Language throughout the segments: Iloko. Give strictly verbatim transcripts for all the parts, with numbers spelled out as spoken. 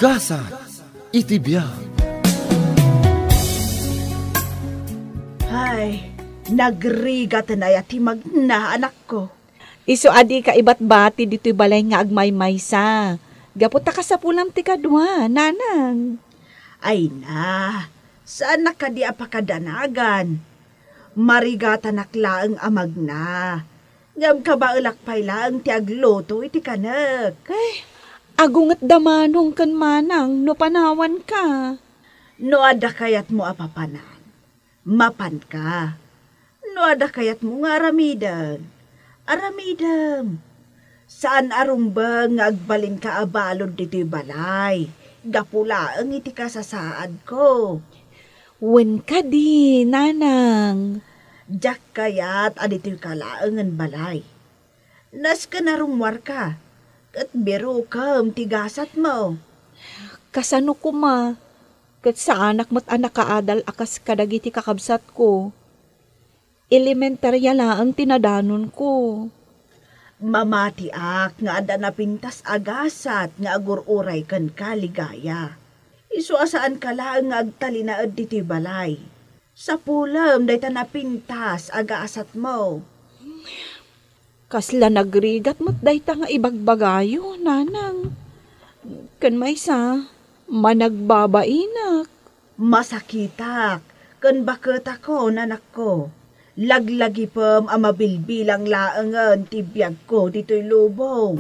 Gasat iti biag. Ay, nagrigat aya ti magna, anakko. Isu a dika ibatbati ditoy balay nga agmaymaysa. Gapu ta kasapulam ti kadua, nanang. Ay na, saanak kadi a pakadanagan. Marigatanak laeng a magna. Ngem kabaelak pay laeng ti agluto iti kanek. Ay, agungetda manong ken manang no panawanka. No adda kayatmo a papanan, mapanka. No adda kayatmo nga aramiden, aramidem. Saan a rumbeng nga agbalinka a balud ditoy balay, gapu laeng iti kasasaadko. Wen kadi, nanang. Diak kayat a ditoyka laengen balay. Nasken a rummuarka, ket birukem ti gasatmo. Kasano koma? Ket saanak met a nakaadal a kas kadagiti kakabsatko. Elementaria laeng ti nadanonko. Mamatiak nga adda napintas a gasat nga agur-uray kenka, Ligaya. Isu a saanka laeng nga agtalinaed ditoy balay. Sapulem dayta napintas a gasatmo. Kasla nagrigat met dayta nga ibagbagayo, nanang. Ken maysa, managbabainak. Masakitak ken baketakon, anakko. Laglagipem a mabilbilang laengen ti biagko ditoy lubong.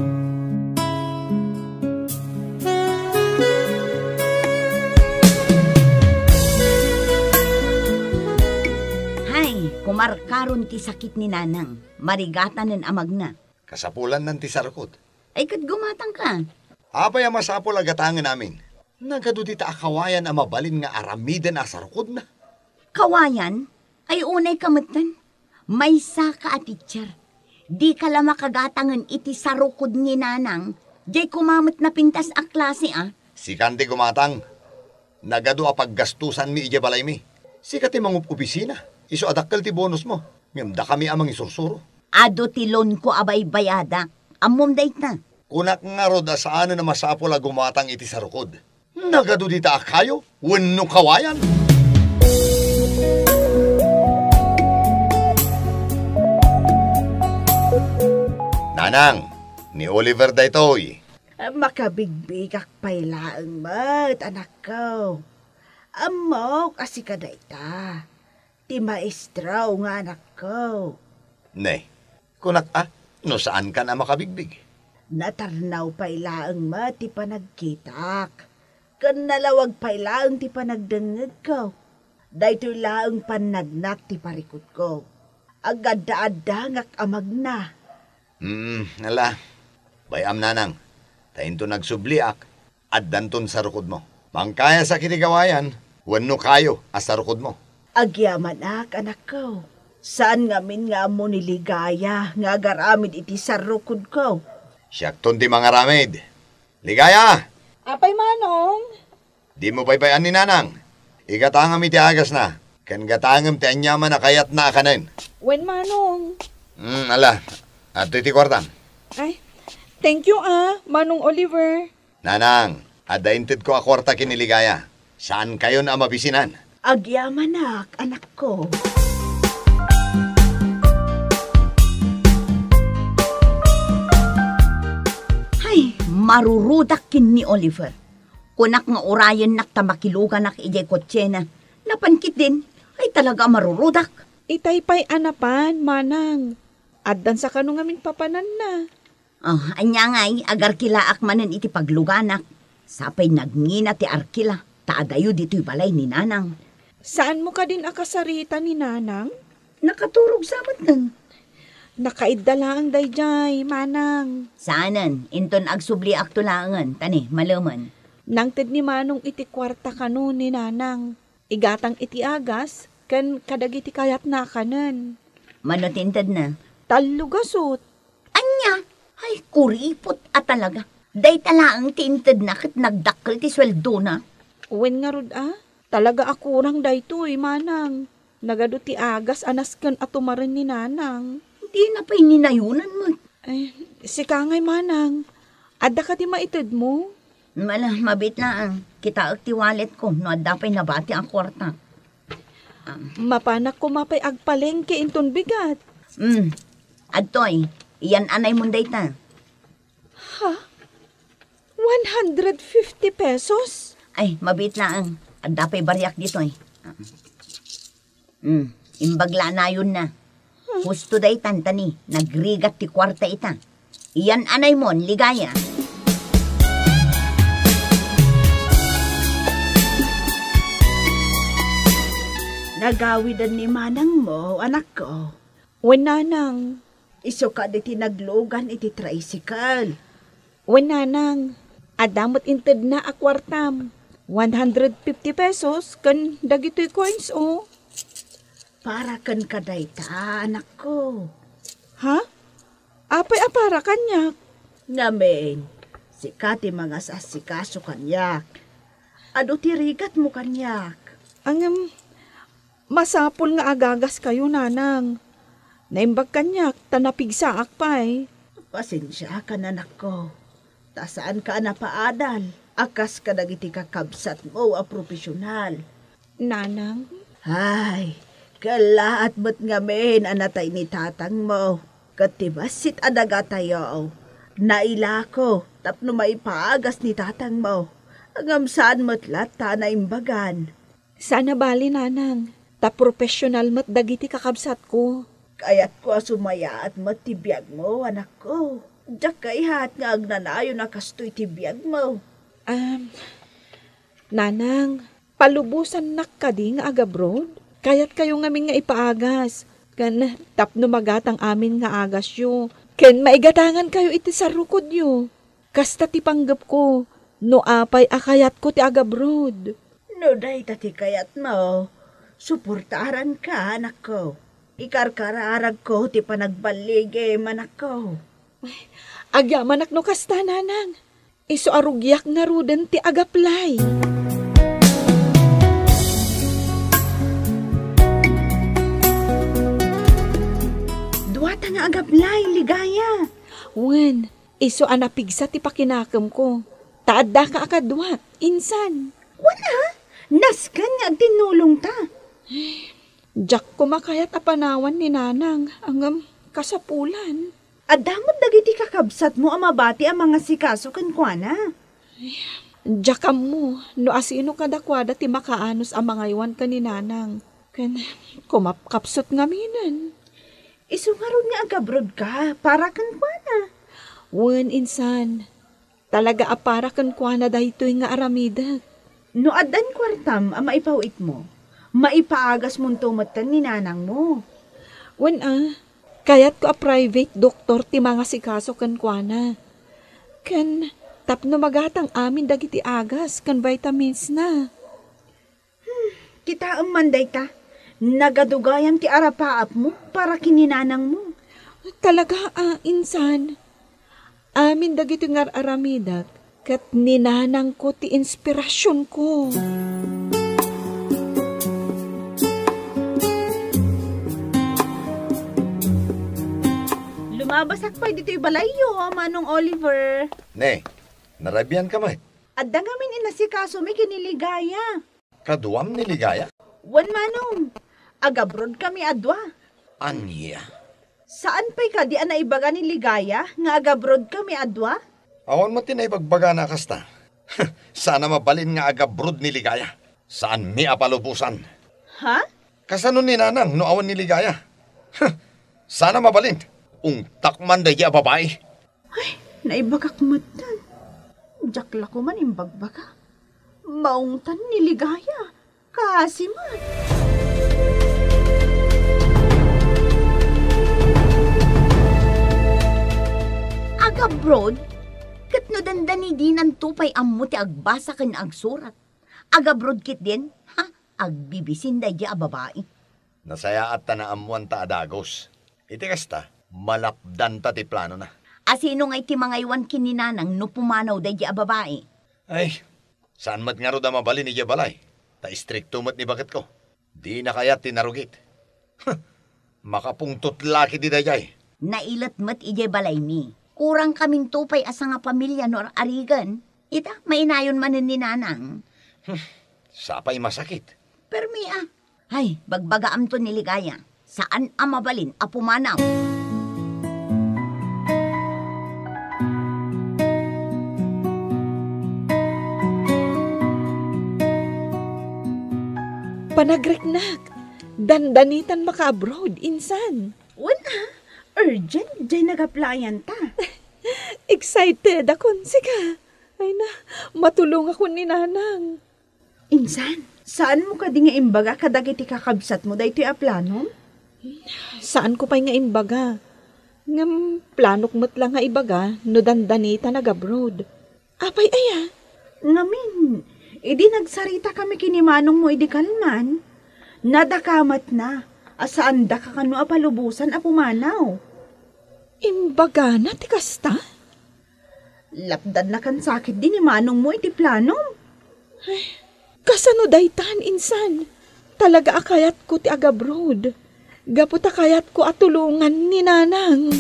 Hay, kumarkaron ti sakit ni Nanang. Marigatanen a magna. Kasapulannan ti sarukod. Ay, ket gumatangka. Apay a masapul a gatangen amin? Nagadu dita a kawayan a mabalin nga aramiden a sarukodna. Kawayan? Ay, unayka metten. Maysaka a teacher. Dika la makagatangen iti sarukod ni Nanang. Diay koma met napintas a klase, a. Sikan ti gumatang. Nagadu a paggastusanmi idiay balaymi. Sika ti mangup-opisina. Isu a dakkel ti bonusmo. Ngem dakami a mangisursuro. Adu ti loanko a baybayadak. Ammom dayta. Kunak ngarud a saanen a masapul a gumatang iti sarukod. Nagadu dita a kayo wenno kawayan? Nanang, ni Oliver daytoy. Makabigbigak pay laeng met, anakko. Ammok a sika dayta. Ti maestro nga anakko. Ne, kunak a, no saankan a makabigbig? Natarnaw pay laeng met ti panagkitak, ken nalawag pay laeng ti panagdengngegko. Daytoy laeng pannagnak ti parikutko. Agadda-addangak a magna. Hmm, ala. Bay-am, nanang, ta inton agsubliak, addanton sarukodmo. Mangkayasak iti kawayan wenno kayo a sarukodmo. Agyamanak, anakko. Saan ngamin nga ammo ni Ligaya nga agaramid iti sarukodko. Siakton ti mangaramid. Ligaya! Apay, Manong? Dimo baybay-an ni Nanang. Igatangam iti agasna, ken gatangem ti aniaman a kayatna a kanen. Wen, Manong. Hmm, ala. Adtoy ti kuartam. Ay, thank you, a, Manong Oliver. Nanang, adda intedko a kuarta ken ni Ligaya. Saankayon a mabisinan. Agyamanak, anakko. Hay, marurudak ken ni Oliver. Kunak nga urayennak ta makiluganak idiay kotsena. Napan ketdin, ay talaga a marurudak. Itay pay a napan, manang. Addan sa kano ngamin papananna. Ah, ania ngay, agarkilaak manen iti pagluganak. Sapay nagngina ti arkila, ta adayo ditoy balay ni Nanang. Saanmo kadin a kasarita ni Nanang? Nakaturog sa metten. Nakaidda laeng daydiay, manang. Saanen, inton agsubliakto laengen, ta ne, malemen. Nangted ni Manong iti kuarta kano ni Nanang. Igatang iti agas, ken kadagiti kayatna a kanen. Mano ti intedna? Tallo gasut. Ania? Ay, kuripot a talaga. Dayta laeng ti intedna ket nagdakkel ti sueldona. Wen ngarud a, talaga a kurang daytoy, manang. Nagadu ti agas a nasken a tumaren ni nanang. Dina pay ninayonan met. Ay, sika ngay, manang. Adda kadi maitedmo? Mala, mabiit laeng. Kitaek ti wallet ko no adda pay nabati a kuarta. Mapanak koma pay agpalengke inton bigat. Hmm. Adtoy, iyan-anay mon dayta. Ha? One hundred fifty pesos? Ay, mabiit laeng. Adda pay bariak ditoy. Hmm, imbag la a nayonna. Husto daytan ta ni, nagrigat ti kuarta ita. Iyan-anay mon, Ligaya. Nagawiden ni manangmo, anakko. Wen, nanang. Isu kadi ti naglugan iti tricycle. Wen, nanang. Adda met intedna a kuartam. One hundred fifty pesos ken dagitoy coins, o. Para kenka dayta, anakko. Ha? Apay a para kaniak? Ngamin, sika ti mangas-asikaso kaniak. Adu ti rigatmo kaniak. Ngem, masapul nga agagaskayo, nanang. Naimbag kaniak ta napigsaak pay. Pasensiakan, anakko. Ta saanka a napaadal a kas kadagiti kakabsatmo a profesional. Nanang? Ay, kellaat met ngamin a natay ni tatangmo. Ket ti bassit a dagatayo, nailako tapno maipagas ni tatangmo. Ngem saan met latta a naimbagan. Saan a bali, nanang, ta profesional met dagiti kakabsatko. Kayatko a sumayaat met ti biagmo, anakko. Diak kayat nga agnanayon a kastoy ti biagmo. Um, nanang, palubosannak kadi nga agabroad? Kayatkayo ngamin nga ipaagas, ken tapno magatang amin nga agasyo, ken maigatangankayo iti sarukodyo. Kasta ti panggepko, no apay a kayatko ti agabroad. No dayta ti kayatmo, suportaaranka, anakko. Ikarkararagko ti panagballigim, anakko. Agyamanak no kasta, nanang. Isu a rugiak ngaruden ti agaplay. Duata nga agaplay, Ligaya. Wen, isu a napigsa ti pakinakemko. Ta addaka a kaduak, insan. Wen a, nasken nga agtinnulongta. Diak koma kayat a panawan ni nanang, ngem kasapulan. Adda met dagiti kakabsatmo a mabati a mangasikaso kenkuana. Diak ammo no asino kadakuada ti makaanus a mangaywan ken ni nanang. Ken kumapkapsut ngaminen. Isu ngarud nga agabrodka para kenkuana. Wen, insan. Talaga a para kenkuana daytoy nga aramidek. No addan kuartam a maipaw-itmo, maipaagasmonto metten ni nanangmo. Wen a, kayatko a private doktor ti mangasikaso kenkuana. Ken tapno magatang amin dagiti agas ken vitaminsna. Hmm, kitaem man dayta. Nagadugayam ti arapaapmo para ken ni nanangmo. Talaga a, insan. Amin dagitoy nga ar-aramidek ket ni nanangko ti inspirasionko. Lumabasak pay ditoy balayyo, Manong Oliver. Ne, narabian ka met? Adda ngamin inasikasomi ken ni Ligaya. Kaduam ni Ligaya? Wen, Manong. Agabrodkami a dua. Ania? Saan pay kadi a naibaga ni Ligaya nga agabrodkami a dua? Awan met ti naibagbagana a kasta. Saan a mabalin nga agabrod ni Ligaya. Saanmi a palubosan. Ha? Kasano ni nanang no awan ni Ligaya? Saan a mabalin. Ungtak man daydi a babai. Ay, naibagak metten. Diak la koman imbagbaga. Maungtan ni Ligaya. Kaasi man. Agabroad? Ket no dandani dinanto pay ammo ti agbasa ken agsurat. Agabroad ketdin? Ha? Agbibisin daydi a babai. Nasayaat ta naammoanta a dagus. Iti kasta, malapdanta ti planona. Asino ngay ti mangaywan ken ni nanang no pumanaw daydi a babai? Ay, saan met ngarud a mabalin idiay balay, ta istrikto met ni baketko. Dina kayat ti narugit. Huh, makapungtot la ketdi daydiay. Nailet met idiay balaymi. Kurangkaminto pay a sangapamilia no ar-arigen. Ita, mainayon manen ni Nanang. Hmm, sapay masakit. Permi a. Ay, bagbagaamto ni Ligaya. Saan a mabalin a pumanaw. Panagreknak, dandanitan maka-abroad, insan. Wen a, urgent jay nag-applyan ta. Excited akon, sika. Ay na, matulongakon ni Nanang. Insan, saanmo kadi nga imbaga kadagiti kakabsatmo daytoy a planom? Saanko pay nga imbaga. Ngem planok met la nga ibaga no dandanitan ag-abroad. Apay aya? Ngamin, idi nagsarita kami ken ni manongmo idi kalman, nadakamatna a saandaka kano a palubosan a pumanaw. Imbagana ti kasta? Lapdannakan sakit di ni manongmo iti planom. Ay, kasano daytan, insan? Talaga a kayatko ti ag-abroad. Gapu ta kayatko a tulongan ni Nanang.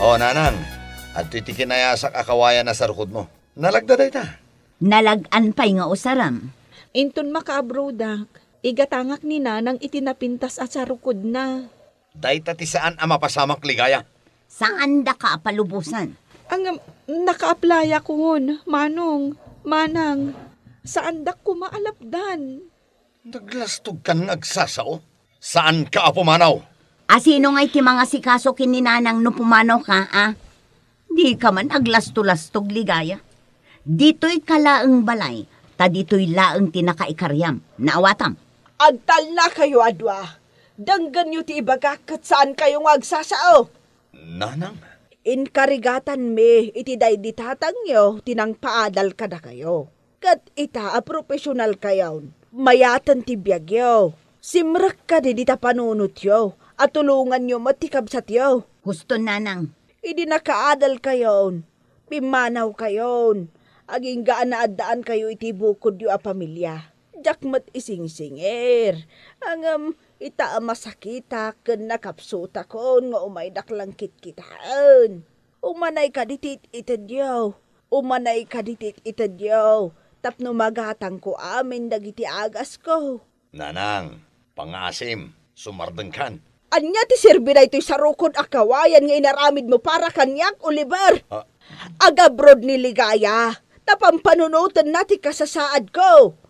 O, Nanang, adtoy ti kinayasak a kawayan a sarukodmo. Nalagda dayta. Nalag-an pay nga usaram. Inton makaabroadak, igatangak ni Nanang iti napintas a sarukodna. Dayta ti saan a mapasamak, Ligaya. Saandaka a palubosan. Ngem, naka-applyakon, manong, manang. Saandak koma a lapdan. Naglastogkan nga agsasao? Saanka a pumanaw? A sino ngay ti mangasikaso ken ni Nanang no pumanawka, a? Dika man aglasto-lastog, Ligaya. Ditoyka laeng balay, ta ditoy laeng ti nakaikariam. Naawatam? Agtalnakayo a dua. Denggenyo ti ibagak ket saankayo nga agsasao. Nanang? Inkarigatanmi iti daydi tatangyo ti nangpaadal kadakayo. Ket ita a profesionalkayon, mayaten ti biagyo. Simrek kadi dita panunotyo, a tulonganyo met ti kabsatyo. Husto, Nanang. Idi nakaadalkayon, pimmanawkayon, agingga a naaddaankayo iti bukodyo a pamilia. Diak met isingsingir. Ngem ita a masakitak ken nakapsutakon nga umaydak langkitkitaen. Umanay kadi ti it-itedyo. Umanay kadi ti it-itedyo tapno magatangko amin dagiti agasko. Nanang, pangaasim, sumardengkan. Ania ti serbi daytoy sarukod a kawayan nga inaramidmo para kaniak, Oliver? Ah. Ag-abroad ni Ligaya, ta pampanunotenna ti kasasaadko.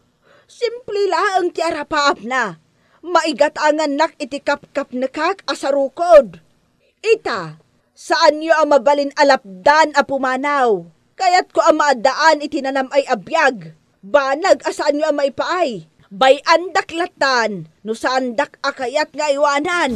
Simple laeng ti arapaapna. Maigatangannak iti kapkapnekak a sarukod. Ita, saanyo a mabalin a lapdan a pumanaw. Kayatko a maaddaan iti nanam-ay a biag. Banag a saanyo a maipaay. Bay-andak lattan no saandak a kayat nga aywanan.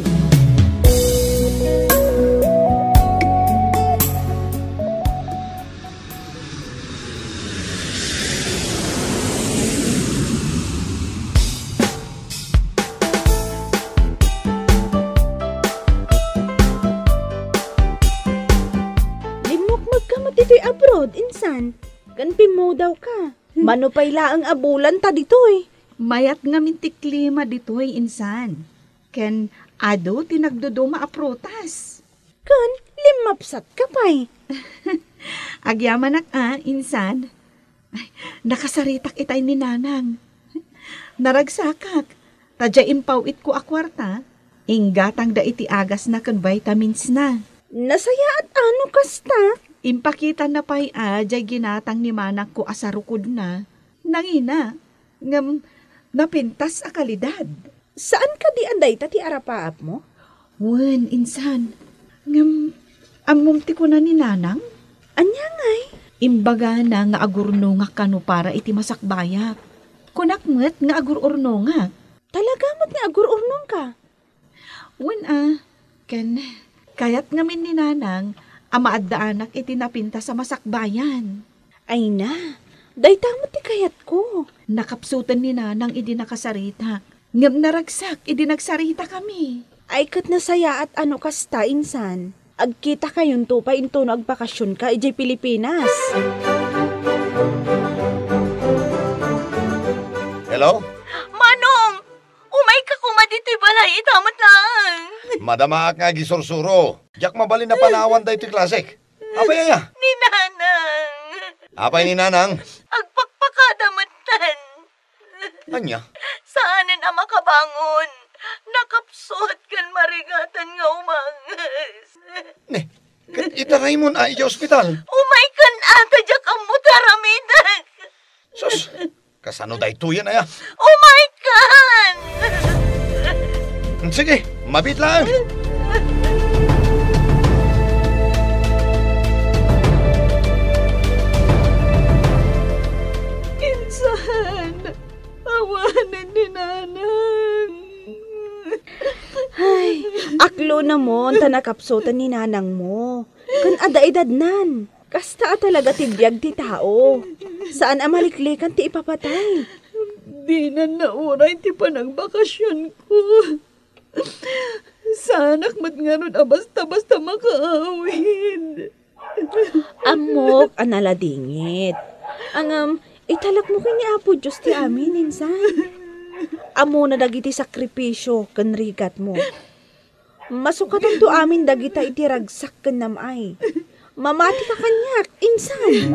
Limmukmegka met ditoy abroad, insan, ken pimmudawka. Mano pay laeng a bulan ta ditoy? Mayat ngamin ti klima ditoy, insan. Ken adu ti nagduduma a prutas. Ken limmapsatka pay. Agyamanak a, insan. Ay, nakasaritak itay ni Nanang. Naragsakak, ta diay impaw-itko a kuarta, inggatangda iti agasna ken vitaminsna. Nasayaat a no kasta? Impakitanna pay a diay ginatang ni manangko a sarukodna. Nangina, ngem napintas a kalidad. Saan kadi a dayta ti arapaapmo? Wen, insan. Ngem, ammom ti kuna ni Nanang? Ania ngay? Imbagana nga agurnongak kano para iti masakbayak. Kunak met nga agur-urnongak. Talaga met nga agur-urnongka? Wen a, ken kayat ngamin ni Nanang a maaddaanak iti napintas a masakbayan. Ay na, dayta met ti kayatko. Nakapsuten ni Nanang idi nakasaritak. Ngem naragsak idi nagsaritakami. Ay ket nasayaat a no kasta, insan. Agkitakayonto pay intono agbakasionka idiay Pilipinas. Hello? Manong! Umayka koma ditoy Balay ita met laeng. Madamaak nga agisursuro. Diak mabalin a panawan daytoy klasek. Apay aya? Ni Nanang. Apay ni Nanang? Agpakpakada metten. Ania? Saanen a makabangon. Nakapsut ken marigatan nga umanges. Ne, ket itaraymon a idiay ospital? Umaykan a, ta diak ammo ti aramidek. Sus, kasano daytoyen aya? Umaykan! Sige, mabiit laeng. Insan, awanen ni Nanang. Ay, aklonamon ta nakapsuten ni Nanangmo. Ken adda edadnan. Kasta a talaga ti biag ti tao. Saan a maliklikan ti ipapatay. Dinan nauray ti panagbakasionko. Saanak met ngarud a basta-basta makaawid. Ammok a naladingit. Ngem, italekmo ken ni Apo Dios ti amin, insan. Ammona dagiti sakripisio ken rigatmo. Masukatanto amin dagita iti ragsak ken nam-ay. Mamatika kaniak, insan.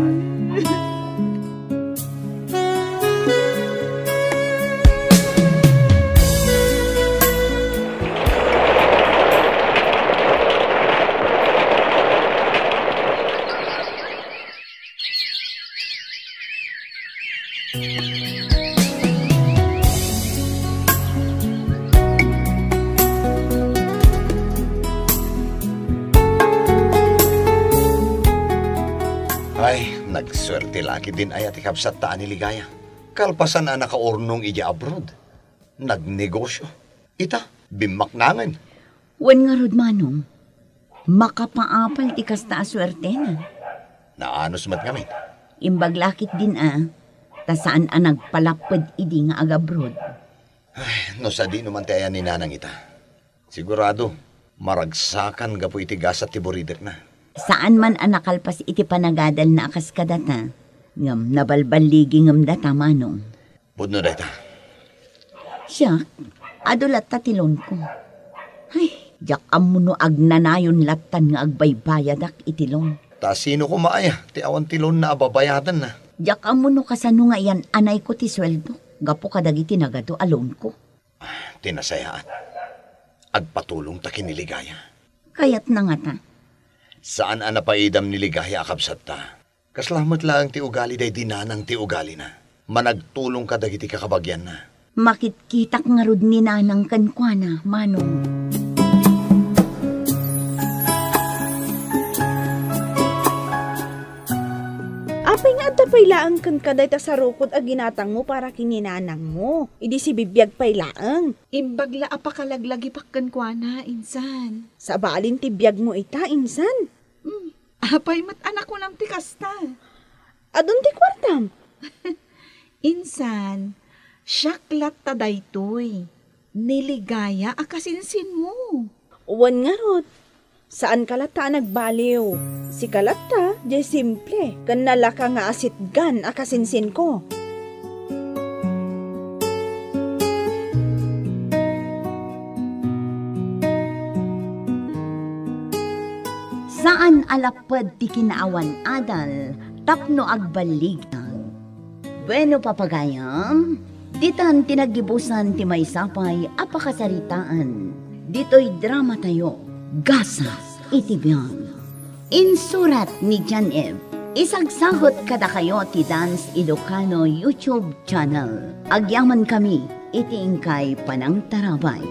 Ay, nagsuerte la ketdin aya ti kabsatta a ni Ligaya. Kalpasan a nakaurnong idiay abroad, nagnegosio. Ita, bimmaknangen. Wen ngarud, Manong, makapaapal ti kasta a suertena. Naanus met ngamin. Imbag la ketdin a, ta saan a nagpalapped idi nga agabroad. Ay, no sadino man ti ayan ni Nanang ita. Sigurado, maragsakan gapu iti gasat ti buridekna. Saan man a nakalpas iti panagadalna a kas kadata, ngem nabalballigi ngem data, Manong. Pudno dayta. Siak, adu latta ti loanko. Ay, diak ammo no agnanayon lattan nga agbaybayadak iti loan. Ta sino koma aya ti awan ti loanna a babayadanna? Diak ammo no kasano nga iyan-anayko ti sueldok gapu kadagiti nagadu a loanko. Ah, ti nasayaat. Agpatulongta ken ni Ligaya. Kayatna ngata. Saan a napaidam ni Ligaya a kabsatta. Kasla met laeng ti ugali daydi Nanang ti ugalina. Managtulong kadagiti kakabagianna. Makitkitak ngarud ni Nanang kenkuana, Manong. Apay nga adda pay laeng kenka dayta sarukod a ginatangmo para ken ni Nanangmo? Idi sibibiag pay laeng. Imbag la a pakalaglagipak kenkuana, insan. Sabalin ti biagmo ita, insan. Hmm. Apay met a nakunam ti kasta? Adun ti kuartam? Insan, siak latta daytoy. Ni Ligaya a kasinsinmo. Wen ngarud, saanka latta a nagbaliw. Sika latta, diay simple, ken nalaka nga asitgan a kasinsinko. Saan a lapped ti kinaawan-adal tapno agballigna. Bueno, papagayam, ditan ti naggibusan ti maysa pay a pakasaritaan. Ditoy dramatayo, Gasat iti Biag. Insurat ni John Eve. Isagsagot kadakayo ti Dance Ilocano YouTube channel. Agyamankami iti inkay panangtarabay.